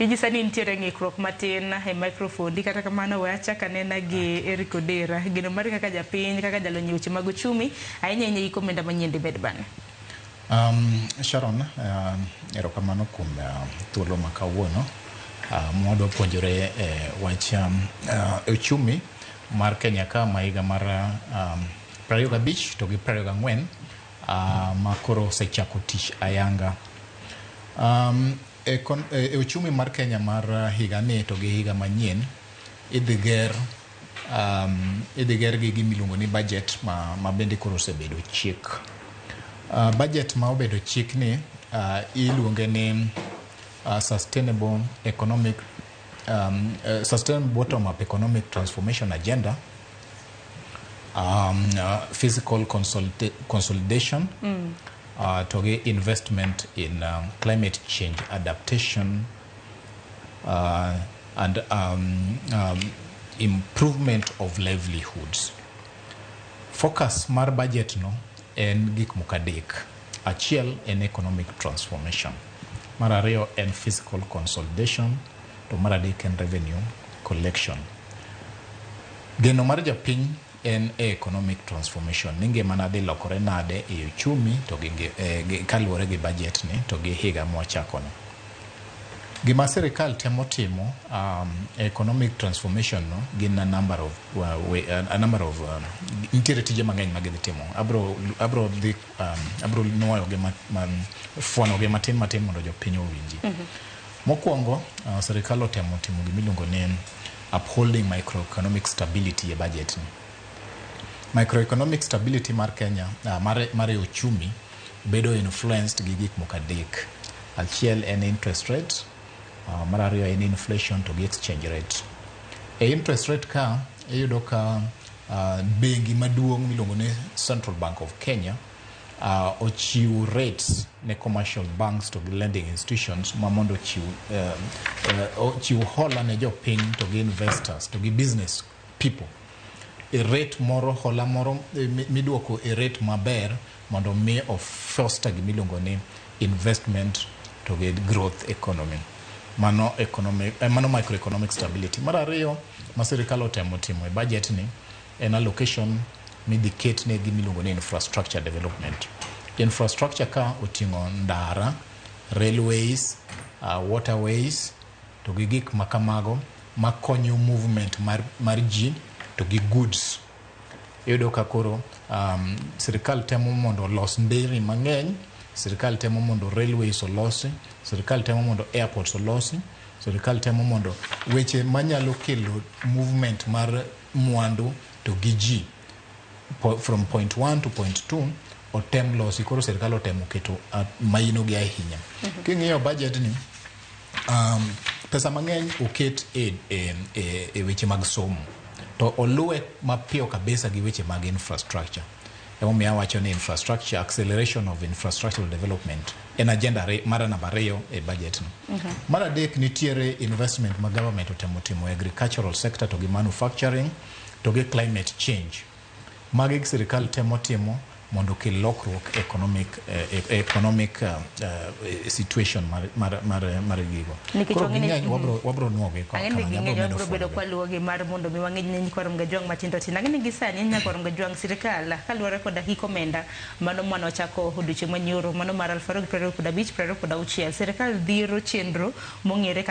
Inyisa ni nitiere ng'ikruok matin e microphone kata kamano we achak anena gi Eric Odera. Geno mari kaka japiny, kaka jalony e weche mag uchumi, ahinya ahinya hik omenda manyien dibed bang'e. Sharon, erokamano kuom thuolo ma kawuono mwadwa puonjore e wach uchumi mar Kenya ka ma higa mar 25 to gi 24 ma koro osechako tich ayanga. E uchumi mar Kenya mar higa ni to gi higa manyien idhi ger gi gimiluongo ni budget ma bende koro osebedo chik. Budget ma obedo chik ni iluonge ni sustainable bottom up economic transformation agenda, fiscal consolidation to gi investment in climate change adaptation and improvement of livelihoods. Focus mar budget no en gik moko adek. Achiel en economic transformation. Mar ariyo en fiscal consolidation. To mar adek en revenue collection. Geno mar japiny en e economic transformation ni ngimana dhi lokore nade e uchumi to gi, kaluwore gi budget ni to gi higa mwachako ni. Gima sirikal temo timo economic transformation no gin a number of nitiere tije mang'eny ma gidhi timo. Abro dhi abro nuoyo gi ma, fwano gi matin matin mondo jopiny owinji. Mokwongo, sirikal otemo timo gimiluongo ni upholding microeconomic stability e budget ni. Microeconomic stability mar Kenya mar e uchumi bedo influenced gi gik moko adek. Achiel en interest rate, mar ariyo en inflation to gi exchange rate. E interest rate ka iyudo ka bengi maduong' miluongo ni Central Bank of Kenya ochiwo rates ne commercial banks to gi lending institutions ma mondo ochiw hola ne jopiny to gi investors to gi business people e rate moro, hola moro miduoko e rate maber mondo mi o foster gimiluongo ni investment to gi growth economy. Mano microeconomic stability. Mar ariyo ma sirikal otemo timo e budget ni en allocation midhi ket ne gimiluongo ni infrastructure development. Infrastructure ka oting'o ndara, railways, waterways to gi gik ma kamago makonyo movement mar ji to gi goods. Iyudo ka koro sirikal temo mondo olos nderni mang'eny, sirikal temo mondo railways olosi, sirikal temo mondo airports olosi, sirikal temo mondo weche manyalo kelo movement mar mwandu to gi ji from point 1 to point 2 otem losi. Koro sirikal otemo keto maino gi ahinya. King'iyo budget ni, pesa mang'eny oket e weche mag somo to oluwe mapiyo kabisa gi weche mag infrastructure. Emomiyo awacho ni infrastructure, acceleration of infrastructural development en agenda mar namba 2 e budget no. Mar adek, nitiere investment ma government otemo timo e agricultural sector to gi manufacturing to gi climate change. Magi sirikal temo timo mondo okel lokruok economic situation mar gigo. Nikech Koro wang'e ni- ging'eny, wabro nuogi Ang'e ni kamano, ging'eny abro medo wabro bedo fwenyogi. Kwaluwogi mar mondo mi wang'e ni nyakwar Mgajwang' matindo tindo. Ang'e ni gi sani nyakwar Mgajwang', sirikal kaluwore koda hik omenda mano mane ochako odiochieng' manyoro mano mar 2025 26, sirikal dhiro chenro mong'ere.